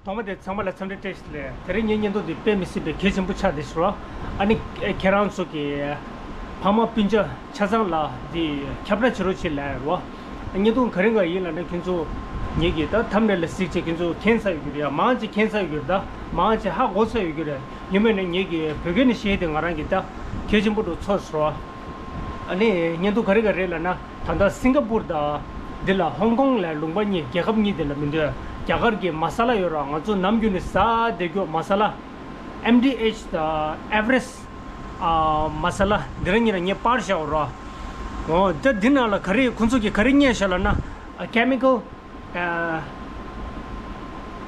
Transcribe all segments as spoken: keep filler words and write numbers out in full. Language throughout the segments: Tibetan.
ཐོག་མ་དེ་ཚང་མ་ལ་འཚམས་འདྲི་བཀྲ་ཤིས་བདེ་ལེགས། དེ་རིང་ངའི་བརྙན་ཐུང་འདི་དཔེ་མི་སྲིད་པའི་གལ་ཆེན་པོ་ཆགས་བསྡད་ཤག་རོ། ཨ་ནི་ཁྱེད་རང་ཚོ་གི་ཕ་མ་སྤུན་ཆ་ཆ་ཚང་ལ་འདི་ཁྱབ་བསྒྲགས་བྱེད་རོགས་བྱེད་ལབ་རོ། བརྙན་ཐུང་ག་རེ་ག་ཡིན་ལབ་ན་ཁྱོད་ཚོ་ངེད་ཀྱི་ད་ཐམ་ནེལ་ལ་གཟིགས་བྱས་ཁྱོད་ཚོ་མཁྱེན་ཚར་ཡོད་རྒྱུ་རེད། ཡ་མང་ཆེ་མཁྱེན་ཚར་ཡོད་རྒྱུ་རེད། ད་མང་ཆེ་ཧ་གོ་ཚར་ཡོད་རྒྱུ་རེད། ཡིན་པས་ན་ངེད་ཀྱི་བོད་སྐད་ནས་བཤད་དེ་ང་རང་གི་ད་གལ་ཆེན་པོ་འདྲ་ཚོར་སོང་། ཨ་ནི་བརྙན་ཐུང་ག་རེ་ག་རེ་ལབ་ན། ད་ལྟ་སིང་ག་པུར་དང་འདི་ལ་ཧོང་ཀོང་ལ་ལུང་པ་གཉིས་རྒྱལ་ཁབ་གཉིས་དེ་ལ་མི་འདོད། རྒྱ་གར་གྱི་མ་ས་ལ་ཡོད་ར། ང་ཚོ་ནམ་རྒྱུན་ནས་ཟ་བསྡད་རྒྱུ་མ་ས་ལ། ཨེམ་ཌི་ཨེཆ་དང་ཨེ་ཝ་རེ་སི་ཨ་མ་ས་ལ་འདི་རང་གཉིས་ལ་ངས་པར་བཞག་ར། འོ་ད་འདི་ནང་ལ་ག་རེ་ཁོང་ཚོ་གིས་ག་རེ་རྙེད་ཤག་ལབ་ན། ཨ་ཁེ་མི་ཀལ་ཨ་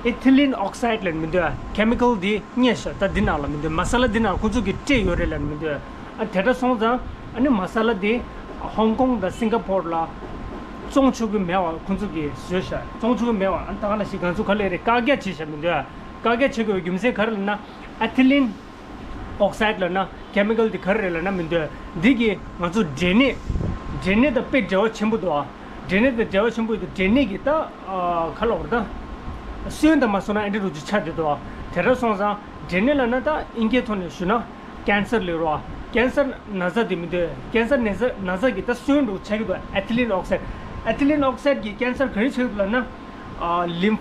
ཨི་ཐི་ལིན་ཨོག་སའིད་ལབ་མི་འདུག་ཨ་ཁེ་མི་ཀལ་འདི་རྙེད་ཤག་ད་འདི་ནང་ལ་མི་འདུག་མ་ས་ལ་འདི་ནང་ཁོང་ཚོ་གིས་སྤྲད་ཡོད་རེད་ལབ་མི་འདུག་ཨ་དེ་འདྲ་སོང་ཙང་ཨ་ནི་མ་ས་ལ་འདི་ཧོང་ཀོང་དང་སིང་ག་པོར་ལ་བཙོང་ཆོག་གི་མེད་པ་ཁོང་ཚོ་གིས་བཟོས་ཤག་བཙོང་ཆོག་གི་མེད་པ། ཨ་ནི་ད་ག་ལ་ཞིག་ང་ཚོ་ག་ལེ་རེད། བཀག་རྒྱ་བྱས་ཤག་མི་འདུག་ཨ་བཀག་རྒྱ་བྱེད་དགོས་པའི་རྒྱུ་མཚན་ག་རེ་ལབ་ན། ཨི་ཐི་ལིན་ཨོག་སའིད་ལབ་ན་ཁེ་མི་ཀལ་འདི་ག་རེ་རེད་ལབ་ན་མི་འདུག་འདི་གིས་ང་ཚོ་འབྲས་ནད། འབྲས་ནད་དང་དཔེ་འབྲེལ་བ་ཆེན་པོ་འདུག་ཨ། འབྲས་ནད་དང་འབྲེལ་བ་ཆེན་པོ་ཡོད་དུས་འབྲས་ནད་ཀྱི་ད་ཨ་ག་ལབ་དགོས་རེད། ད་སོན་དང་མ་སོན་ན་ཨེ་འདྲ་རུ་ཅིག་ཆགས་བསྡད་འདུག་ཨ། དེ་འདྲ་སོང་ཙང་འབྲས་ནད་ལབ་ན་ད་ཨིན་སྐད་ཐོག་ནས་ཞུ་ན་ཀན་སར་ལབ་རོ། ཀན་སར་ན་ཚ་དེ་མི་འདུག་ཀན་སར་ན་ཚ་ན་ཚ་གི་ད་སོན་འདྲ་ཆགས་ཀྱི་འདུག་ཨི་ཐི་ལིན་ཨོག་སའིད། ཨི་ཐི་ལིན་ཨོག་སའིད་ཀྱི་ཀན་སར་ག་རེ་ཆགས་ཀྱི་འདུག་ལབ་ན། ཨ་ལིམ་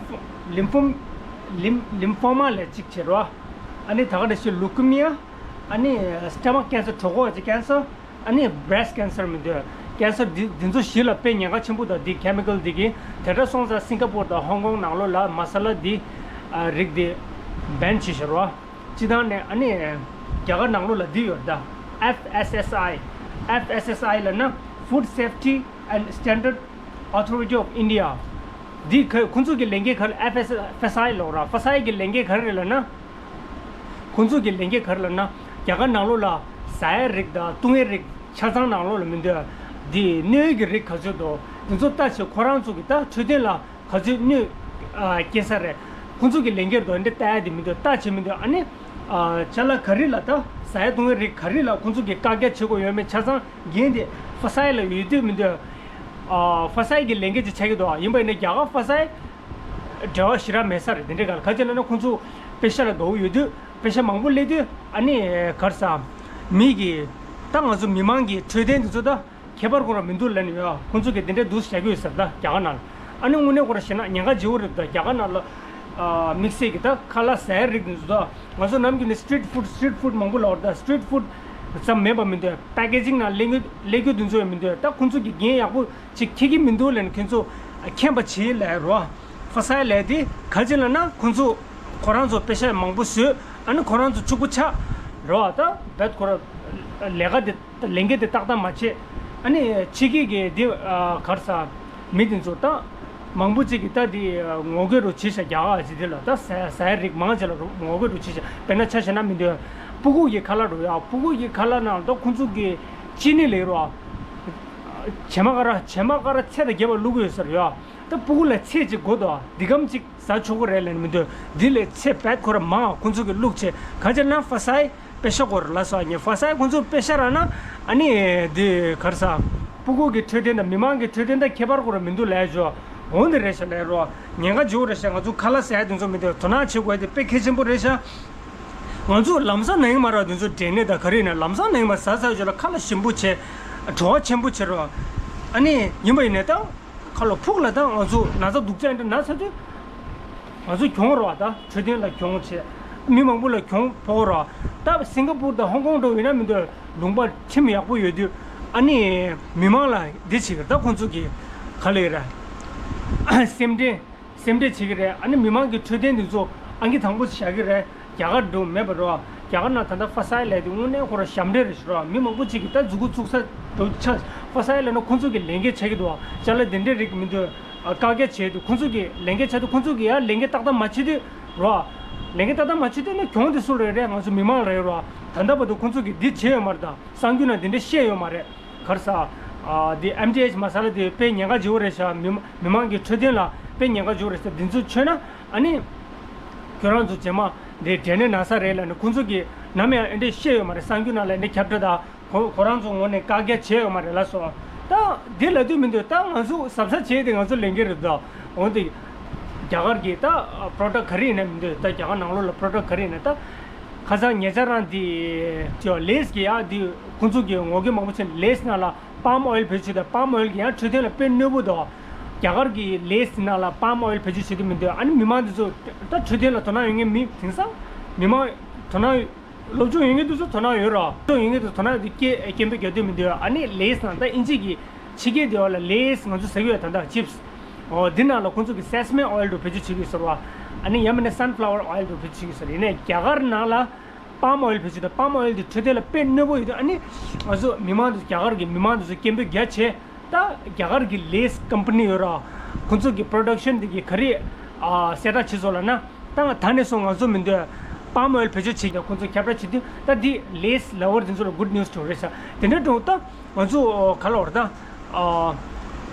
ལིམ་ཕོམ་ལིམ་ལིམ་ཕོ་མ་ལབ་ཅིག་བྱེད་རོ། ཨ་ནི་ད་ག་འདྲ་ཞིག་ལུ་ཀི་མི་ཡ། ཨ་ནི་སི་ཊ་མག་ཀན་སར། གྲོད་ཁོག་གི་ཀན་སར། ཨ་ནི་བྷི་རེ་སི་ཊི་ཀན་སར་མི་འདུག་ཀན་སར་འདི་འདི་ཚོ་བཞི་ལ་དཔེ་ཉེན་ཁ་ཆེན་པོ་འདུག་འདི་ཁེ་མི་ཀལ་འདི་གིས། དེ་འདྲ་སོང་ཙང་སིང་ག་པོར་དང་ཧོང་ཀོང་ནང་ལོགས་ལ་མ་ས་ལ་འདི་ཨ་རིགས་འདི་བྷན་བྱས་ཤག་རོ། སྤྱིར་བཏང་ནས་ཨ་ནི་རྒྱ་གར་ནང་ལོགས་ལ་འདི་ཡོད་རེད་ད། ཨེཕ་ཨེས་ཨེས་ཨའི། ཨེཕ་ཨེས་ཨེས་ཨའི་ལབ་ན་Food Safety and Standard Authority of India། འདི་ཁ་ཁོང་ཚོ་གི་ལས་འགན་ག་རེ། ཨེཕ་ཨེས་ཨེས་ཨའི་ལབ་ར། ཨེཕ་ཨེས་ཨེས་ཨའི་གི་ལས་འགན་ག་རེ་རེད་ལབ་ན། ཁོང་ཚོ་གི་ལས་འགན་ག་རེ་ལབ་ན། རྒྱ་གར་ནང་ལོགས་ལ་ཟ་ཡའི་རིགས་དང་བཏུང་ཡའི་རིགས་ཆ་ཚང་ནང་ལོགས་ལ་མི་འདུག་འདི་སྣོད་ཀྱི་རིགས་ག་ཚོད་འདུག་འདི་ཚོ་ལྟ་བྱས་ཁོ་རང་ཚོ་གི་ད་འཕྲོད་བསྟེན་ལ་ག་ཚོད་གནོད་ཨ་སྐྱེལ་ས་རེད། ཁོང་ཚོ་གི་ལས་འགན་རེད། འདི་ལྟ་ཡ་དེ་མི་འདུག་ལྟ་བྱེད་མི་འདུག་ཨ་ནི་ཨ་ཅ་ལག་ག་རེ་ལ་ད་ཟ་ཡ་བཏུང་ཡ་རིགས་ག་རེ་ལ་ཁོང་ཚོ་གི་བཀག་རྒྱ་བྱེད་དགོས་ཡོད་མེད་ཆ་ཚང་འགན་དེ་ཨེཕ་ཨེས་ཨེས་ཨའི་ལ་ཡོད་དུས་མི་འདུག་ཨ་ཨེཕ་ཨེས་ཨེས་ཨའི་གི་ལས་འགན་ཅིག་ཆགས་ཀྱི་འདུག་ཡིན་པ་ཡིན་ན་རྒྱ་གར་ཨེཕ་ཨེས་ཨེས་ཨའི་འབྲེལ་བ་ཞེ་དྲག་མེད་ས་རེད། དེ་འདྲའི་ག་ལ་ག་ཅི་ལབ་ན་ཁོང་ཚོ་པེ་ཤ་ལ་དགའ་བོ་ཡོད་དུས་པེ་ཤ་མང་པོ་སླེབས་དུས་ཨ་ནི་ག་རེ་ཟ། མི་གི་ད་ང་ཚོ་མི་མང་གི་འཕྲོད་བསྟེན་དེ་ཚོ་ད་ཁྱད་པར་ཁོ་རང་མི་འདུག་ལབ་ནས་ཡོད། ཁོང་ཚོ་གིས་དེ་འདྲའི་འདུག་བྱ་གི་ཡོད་ཟེར་ད་རྒྱ་གར་ནང་ལ། ཨ་ནི་དངོས་གནས་ཁོ་རང་བཤད་ན་ཉེན་ཁ་ཆེ་བོ་རེད་ད། རྒྱ་གར་ནང་ལ་ཨ་དམིགས་བསལ་གྱི་ད་ཁ་ལག་ཟ་ཡ་རིགས་འདི་ཚོ་ད་ང་ཚོ་ནམ་རྒྱུན་ནས་སི་ཊི་རིཊ་ཕུཌ་སི་ཊི་རིཊ་ཕུཌ་མང་པོ་ལབ་རེད་ད། སི་ཊི་རིཊ་ཕུཌ་ཙམ་མེད་པ་མི་འདུག་པེ་ཀེ་ཇིང་ནང་སླེབས་རྒྱུ་སླེབས་རྒྱུ་འདི་ཚོ་ཡང་མི་འདུག་ད་ཁོང་ཚོ་གིས་འགན་ཡག་པོ་ཅིག་འཁྱེར་གྱི་མི་འདུག་ལབ་ནས་ཁྱོད་ཚོ་མཁྱེན་པ་བྱེད་ལབ་རོ། ཨེཕ་ཨེས་ཨེས་ཨའི་ལབ་དེ་ག་ཅི་ལབ་ན་ཁོང་ཚོ་ཁོ་རང་ཚོ་པེ་ཤ་མང་པོ་བཟོས། ཨ་ནི་ཁོ་རང་ཚོ་ཕྱུག་པོ་ཆགས་རོ། ད་བད་ཁོ་རང་ལས་ཀ་དེ་ལས་འགན་དེ་ཏག་ཏག་མ་བྱེད། ཨ་ནི་ཕྱི་རྒྱལ་གྱི་དེ་ཨ་ག་རེ་ཟ་མི་དེ་ཚོ་ད་མང་པོ་ཅིག་གིས་ད་དེ་ངོ་རྒོལ་རུ་བྱེད་ཤག་རྒྱ་གར་ཅིག་དེ་ལ་ད་ཟ་ཟ་ཡ་རིགས་མང་ཆེ་ལ་རུ་ངོ་རྒོལ་རུ་བྱེད་ཤག་དཔེར་ན་ཆ་བཞག་ན་མི་འདོད་ཕྲུ་གུ་གི་ཁ་ལག་རུ་ཡ། ཕྲུ་གུ་གི་ཁ་ལག་ནང་ད་ཁོང་ཚོ་གི་ཅི་ནི་ལབ་རོ། བྱེ་མ་ཀ་ར་བྱེ་མ་ཀ་ར་ཚད་དང་རྒྱབ་པ་བླུག་གི་ཡོད་ས་རེད་ཡ། ད་ཕྲུ་གུ་ལ་ཚད་ཅིག་དགོས་འདུག་འདི་གམ་ཅིག་ཟ་ཆོག་གི་རེད་ལབ་ནས་མི་འདུག་འདི་ལས་ཚད་བད་ཁོ་ར་མང་ཁོང་ཚོ་གི་བླུག་བྱས་ག་ཅི་ན་ཨེཕ་ཨེས་ཨེས་ཨའི་པེ་ཤ་སྐོར་ལ་སོགས་ཉེ་ཨེཕ་ཨེས་ཨེས་ཨའི་ཁོང་ཚོ་པེ་ཤ་རག་ན་ཨ་ནི་འདི་ག་རེ་ཟ། ཕྲུ་གུ་གི་འཕྲོད་བསྟེན་དང་མི་མང་གི་འཕྲོད་བསྟེན་དང་ཁྱད་པར་ཁོ་ར་མི་འདུག་ལབ་ཡ་ཅོ། འོ་འདི་རེད་ཤག་ལབ་རོ། ཉེན་ཁ་ཆེ་བོ་རེད་ཤག་ང་ཚོ་ཁ་ལག་ཟ་ཡ་དེ་ཚོ་མི་འདུག་དོ་སྣང་བྱེད་དགོས་དེ་དཔེ་གལ་ཆེན་པོ་རེད་ཤག་ང་ཚོ་ལམ་སང་ན་ཡིན་མ་རེད། དེ་ཚོ་འབྲས་ནད་དང་ག་རེ་ཡིན་ན་ལམ་སང་ན་ཡིན་མ་ཟ་ཟ་ཡོད་ལ་ཁ་ལ་ཞིམ་པོ་བྱས་བྲོ་བ་ཆེན་པོ་བྱེད་རོགས། ཨ་ནི་ཡིན་པ་ཡིན་ནས་ད་ཁ་ལོ་ཕུག་ལ་ད་ང་ཚོ་ན་ཚ་སྡུག་ཅག་འདྲ་ན་ཚ་དུས་ང་ཚོ་གྱོང་རོགས་ད་འཕྲོད་བསྟེན་ལ་གྱོང་བྱས་མི་མང་པོ་ལ་གྱོང་ཕོག་རོགས། ད་སིང་ག་པུར་དང་ཧོང་ཀོང་འགྲོ་ཡིན་ན་མི་འདོད་ལུང་པ་ཁྲིམས་ཡག་པོ་ཡོད་དུས་ཨ་ནི་མི་མང་ལ་འདི་བྱེད་ཀྱི་ད་ཁོང་ཚོ་གི་ག་ལེ་ར་སེམས་ཁྲལ། སེམས་ཁྲལ་བྱེད་ཀྱི་རེད། ཨ་ནི་མི་མང་གི་འཕྲོད་བསྟེན་འདི་ཚོ་ཨང་ཀི་དང་པོ་བཞག་གི་རེད། རྒྱ་གར་འགྲོ་མེད་པ་རོ། རྒྱ་གར་ནང་ད་ལྟ་ཧྥ་སའི་ལས་དེ་དངོས་གནས་ཁོ་ར་ཞབས་འདྲེན་རེད་ཤག་རོ། མི་མང་པོ་ཅིག་གིས་ད་མཛུ་གུ་བཙུགས་ས་འགྲོ་ཆགས། ཧྥ་སའི་ལས་ན་ཁོང་ཚོ་གི་ལས་འགན་ཆགས་ཀྱི་འདུག་ཅ་ལག་དེ་འདྲའི་རིགས་མི་འདུག་བཀག་རྒྱ་བྱས་དུས་ཁོང་ཚོ་གི་ལས་འགན་ཆགས་དུས་ཁོང་ཚོ་གི་ཡང་ལས་འགན་ཏག་ཏག་མ་བྱེད་དུས་རོ། ལས་འགན་ཏག་ཏག་མ་བྱེད་དུས་ན་གྱོང་དེ་སུ་རེད་རེད། ང་ཚོ་མི་མང་རེད་རོ། ད་ལྟ་བར་དུ་ཁོང་ཚོ་གིས་འདི་བྱས་ཡོད་མ་རེད། ད་གསར་འགྱུར་ནང་དེ་འདྲ་བཤད་ཡོད་མ་རེད། ག་རེ་ཟ། ཨ་འདི་ཨེམ་ཌི་ཨེཆ་མ་ས་ལ་དེ་དཔེ་ཉེན་ཁ་ཆེ་བོ་རེད་ཤག་མི་མི་མང་གི་འཕྲོད་བསྟེན་ལ་དཔེ་ཉེན་ཁ་ཆེ་བོ་རེད་ཤག་འདི་ཚོ་མཆོད་ན་ཨ་ནི། ཁྱོད་རང་ཚོ་རྗེས་མ་འདི་འབྲས་ནད་ན་ས་རེད་ལབ་ནས་ཁོང་ཚོ་གིས་ནམ་ཡང་ཨེ་འདྲས་བཤད་ཡོད་མ་རེད། གསར་འགྱུར་ནང་ལ་ཨེ་འདྲས་ཁྱབ་བསྒྲགས་དང་ཁོ་ཁོ་རང་ཚོ་ངོས་ནས་བཀག་རྒྱ་བྱས་ཡོད་མ་རེད་ལབ་སོང་། ད་འདི་ལབ་དུས་མི་འདུག་ད་ང་ཚོ་གཟབ་གཟབ་བྱས་ཏེ་ང་ཚོ་ལས་འགན་རེད་ད། འོན་ཏེ། རྒྱ་གར་གྱི་ད་product ག་རེ་ཡིན་ན་མི་འདོད། ད་རྒྱ་གར་ནང་ལོགས་ལ་product ག་རེ་ཡིན་ན་ད་ཁ་སང་ཉེ་ཆར་རང་དེ་Lays གི་ཡ་དེ་ཁོང་ཚོ་གི་ངོ་རྒོལ་མང་པོ་བྱས་ནས་Lays ནང་ལ་palm oil བེད་སྤྱོད་དང་palm oil གི་ཡང་འཕྲོད་བསྟེན་ལ་དཔེ་གནོད་པོ་འདུག་རྒྱ་གར་གྱི་Lays ནང་ལ་palm oil བེད་སྤྱོད་བྱེད་དུ་མི་འདོད། ཨ་ནི་མི་མང་དེ་ཚོ་ད་འཕྲོད་བསྟེན་ལ་དོ་སྣང་ཡོད་མཁན་མི་དེང་སང་མི་མང་དོ་སྣང་སློབ་སྦྱོང་ཡོད་མཁན་དེ་ཚོ་དོ་སྣང་ཡོད་རོགས། སློབ་སྦྱོང་ཡོད་མཁན་དེ་ཚོ་དོ་སྣང་ཡོད་དུས་སྐད་སྐད་འབོད་རྒྱག་དུས་མི་འདོད། ཨ་ནི་Lays ནང་ད་ཨིན་ཇི་གི་ཕྱི་རྒྱལ་དེ་བ་ལ་Lays ང་ཚོ་ཟ་གི་ཡོད། ད་ལྟ་chips འོ་འདི་ནང་ལ་ཁོང་ཚོ་གི་sesame oil དུ་བེད་སྤྱོད་བྱེད་ཀྱི་ཡོད་ཟེར་བ། ཨ་ནི་ཡང་མིན་ན་sunflower oil དུ་བེད་སྤྱོད་བྱེད་ཀྱི་ཡོད་ཟེར། ཡིན་ནའི་རྒྱ་གར་ནང་ལ་palm oil བེད་སྤྱོད་དང་palm oil དེ་འཕྲོད་བསྟེན་ལ་དཔེ་གནོད་པོ་ཡོད་དུས། ཨ་ནི་ང་ཚོ་མི་མང་དུ་རྒྱ་གར་གི་མི་མང་དུ་སྐད་འབོད་རྒྱ་ཆེ། ད་རྒྱ་གར་གི་Lays company ཡོད་ར། ཁོང་ཚོ་གི་production དེ་གི་ག་རེ་ཨ་གསལ་བསྒྲགས་བྱས་སོང་ལབ་ན། ད་ད་ནས་བཟུང་ང་ཚོ་མི་འདོད། palm oil བེད་སྤྱོད་བྱེད་ཀྱང་ཁོང་ཚོ་ཁྱབ་བསྒྲགས་བྱེད་དུས་ད་འདི་Lays lover དེ་ཚོ་ལ་good news འགྲོ་རེད་ཤག་དེ་འདྲ་འགྲོ་ད་ང་ཚོ་ག་ལ་བར་ད་ཨ་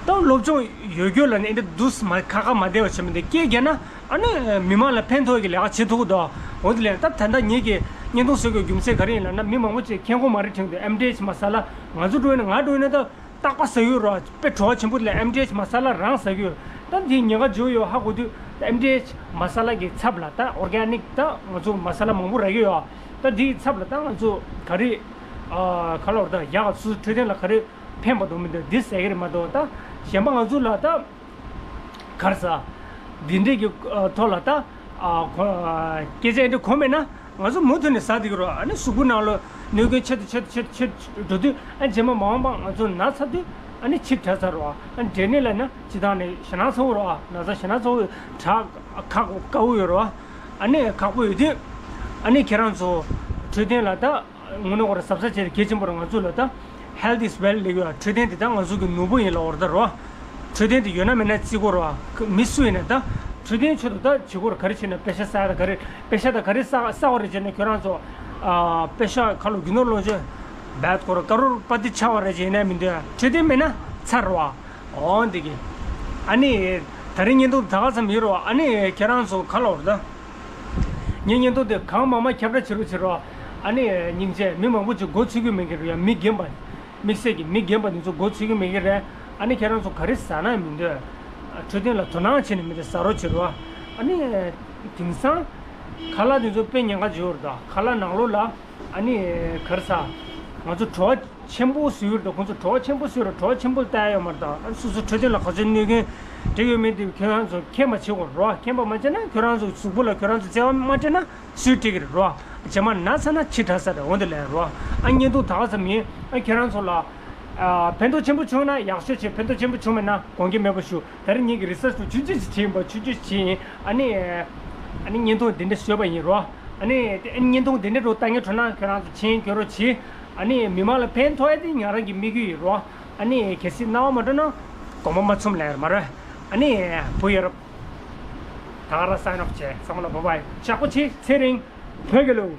ད་སློབ་སྦྱོང་ཡོད་རྒྱུ་ལ་ནི་འདི་འདུག་མ་ཁ་ཁ་མ་བདེ་བ་བྱེད་མི་འདོད། སྐད་རྒྱག་ན་ཨ་ནི་མི་མང་ལ་ཕན་ཐོགས་ཀྱི་ལས་ཀ་བྱེད་ཐུབ་ཀྱི་འདུག་འོ་དེ་ལས་ད་ད་ལྟ་ངེད་ཀྱི་བརྙན་ཐུང་བཟོ་དགོས་རྒྱུ་མཚན་ག་རེ་ཡིན་ལབ་ན། མི་མང་པོ་ཅིག་མཁྱེན་གོ་མ་རེད་དྲན་འདུག M D H masala ང་ཚོ་འགྲོ་ཡིན་ན་ང་འགྲོ་ཡིན་ན་ད། རྟག་པ་ཟ་གི་ཡོད་རོ། དཔེ་བྲོ་བ་ཆེན་པོ་ལ་M D H masala རང་ཟ་གི་ཡོད། ད་འདི་ཉེན་ཁ་ཅིག་ཡོད་ཧ་གོ་དུས་ད་M D H masala གི་ཚབ་ལ་ད་organic ད་ང་ཚོ་masala མང་པོ་རག་གི་ཡོད། ད་འདིའི་ཚབ་ལ་ད་ང་ཚོ་ག་རེ་ཨ་ག་ལ་བར་ད་ཡག་སུ་འཕྲོད་བསྟེན་ལ་ག་རེ་ཕན་པ་འདུག་མི་འདུག་འདི་ཟ་གི་རེད་མ་གཏོགས། ད་གཞན་པ་ང་ཚོ་ལ་ད་ག་རེ་ཟ་འདི་འདྲས་ཀྱི་ཨ་ཐོག་ལ་ད་ཨ་གོ་ཨ་སྐད་ཆ་འདི་གོ་མེད་ན། ང་ཚོ་མུ་མཐུད་ནས་ཟ་བསྡད་ཀྱི་རོ། ཨ་ནི་གཟུགས་པོ་ནང་ལ་གནོད་སྐྱོན་ཆེ་དུ་ཆེ་དུ་ཆེ་དུ་ཆེ་དུ་འགྲོ་དུས། ཨ་རྗེས་མ་མ་འོངས་པ་ང་ཚོ་ན་ཚ་དུས་ཨ་ནི་ཕྱིར་དྲག་ཚར་རོ། ཨ་ནི་འབྲས་ནད་ལ་ན་སྤྱིར་བཏང་ནས་ཞེད་སྣང་ཚ་བོ་རོ། ན་ཚ་ཞེད་སྣང་ཚ་བོ་དྲག་ཁག་དཀའ་བོ་ཡོད་རོ། ཨ་ནི་ཁག་པོ་ཡོད་དུས་ཨ་ནི་ཁྱེད་རང་ཚོ་འཕྲོད་བསྟེན་ལ་ད་དངོས་གནས་ཁོ་རང་གཟབ་གཟབ་བྱས་ཏེ་གལ་ཆེན་པོ་རེད། ང་ཚོ་ལ་ད་health is wealth ལབ་ཡོད། འཕྲོད་བསྟེན་དེ་ད་ང་ཚོ་གི་ནོར་བུ་ཡིན་ལབ་པ་རེད་ད་རོ། འཕྲོད་བསྟེན་དེ་ཡོད་ན་མེད་ན་བརྩི་དགོས་རོ། མི་སུ་ཡིན་ན་ད་འཕྲོད་བསྟེན་ཆེད་དུ་ད་བྱེད་དགོས་རེད། ག་རེ་བྱས་ན་པེ་ཤ་བསགས་ད་ག་རེ་པེ་ཤ་ད་ག་རེ་བསགས་བསགས་པ་རེད་བྱས་ན་ཁྱོད་རང་ཚོ་ཨ་པེ་ཤ་ཁ་ལོ་རྒྱུ་ནོར་ལོངས་སྤྱོད་རྦད་ཁོ་ར་ཀ་རོར་པ་ཏི་ཆགས་པ་རེད་བྱས་ཡིན་ན་མི་འདོད། འཕྲོད་བསྟེན་མེད་ན་ཚར་རོ། འོ་འདི་གི་ཨ་ནི་ད་རིང་བརྙན་ཐུང་ད་ག་ཙམ་ཡིན་རོ། ཨ་ནི་ཁྱེད་རང་ཚོ་ག་ལ་བར་ད། ངའི་བརྙན་ཐུང་དེ་གང་མང་མང་ཁྱབ་བསྒྲགས་བྱེད་རོགས་བྱེད་རོགས། ཨ་ནི་སྙིང་རྗེ། མི་མང་པོ་ཅིག་མགོ་ཚོས་ཀྱི་མེད་ཀྱི་རེད་ཡ། མི་རྒན་པ། དམིགས་བསལ་གྱི་མི་རྒན་པ་འདི་ཚོ་མགོ་ཚོས་ཀྱི་མེད་ཀྱི་རེད། ཨ་ནི་ཁྱེད་རང་ཚོ་ག་རེ་ཟ་ན་མི་འདོད། འཕྲོད་བསྟེན་ལ་དོ་སྣང་བྱས་ནས་མི་འདོད་ཟ་རོགས་བྱེད་རོགས། ཨ་ནི་དེང་སང་ཁ་ལག་འདི་ཚོ་དཔེ་ཉེན་ཁ་ཅིག་ཡོད་རེད་ད། ཁ་ལག་ནང་ལོགས་ལ་ཨ་ནི་ག་རེ་ཟ། ང་ཚོ་བྲོ་བ་ཆེན་པོ་བཟོས་ཡོད་རེད། ཁོང་ཚོ་བྲོ་བ་ཆེན་པོ་བཟོས་རེད། བྲོ་བ་ཆེན་པོ་ལྟ་ཡ་ཡོད་མ་རེད་ད། ཨ་སོ་སོ་འཕྲོད་བསྟེན་ལ་ག་ཚོད་གནོད་སྐྱོན་འདྲ་ཡོད་མེད་དེ་ཁྱེད་རང་ཚོ་མཁྱེན་པ་བྱེད་དགོས་རེད་རོ། མཁྱེན་པ་མ་བྱས་ན་ཁྱོད་རང་ཚོ་གཟུགས་པོ་ལ་ཁྱོད་རང་ཚོ་བརྩེ་བ་མ་སྤྲད་ན་སུས་སྤྲད་ཀྱི་རེད་རོ། རྗེས་མ་ན་ཚ་ན་ཕྱི་དྲག་ས་རེད། འོ་འདི་ལས་རོ། ཨ་བརྙན་ཐུང་ད་ག་ཙམ་ཡིན། ཨ་ཁྱེད་རང་ཚོ་ལ་ཨ་ཕན་ཐོགས་ཆེན་པོ་བྱུང་ན་ཡག་ཤོས་བྱས། ཕན་ཐོགས་ཆེན་པོ་བྱུང་མེད་ན་དགོངས་འགལ་མེད་པ་ཞུ། ད་རིང་ངེད་ཀྱི་རི་སར་ཆི་ཆུང་ཆུང་ཞིག་བྱས་ཡིན་པ། ཆུང་ཆུང་ཞིག་བྱས་ཡིན། ཨ་ནི་ཨ་ནི་བརྙན་ཐུང་འདི་འདྲ་བཟོས་པ་ཡིན་རོ། ཨ་ནི་དེ་ཨ་ནི་བརྙན་ཐུང་འདི་འདྲ་རུ་ལྟ་མཁན་འགྲོ་ན་ཁྱོད་རང་ཚོ་མཆན་འགྱུར་རོགས་གྱིས། ཨ་ནི་མི་མང་ལ་ཕན་ཐོགས་ཡ་དེ་ང་རང་གི་དམིགས་ཡུལ་ཡིན་རོ། ཨ་ནི་གལ་སྲིད་སྣང་བ་མ་འགྲོ་ན་དགོངས་པ་མ་ཚོམ་ལབ་ཡ་རེད་མ་རེད། ཨ་ནི་བུ་ཡ་རབས་ད་ག་རང་sign off བྱས། ཚང་མ་ལ་bye bye། ཡག་པོ་བྱེད། ཚེ་རིང་བོད་རྒྱལ་ལོ།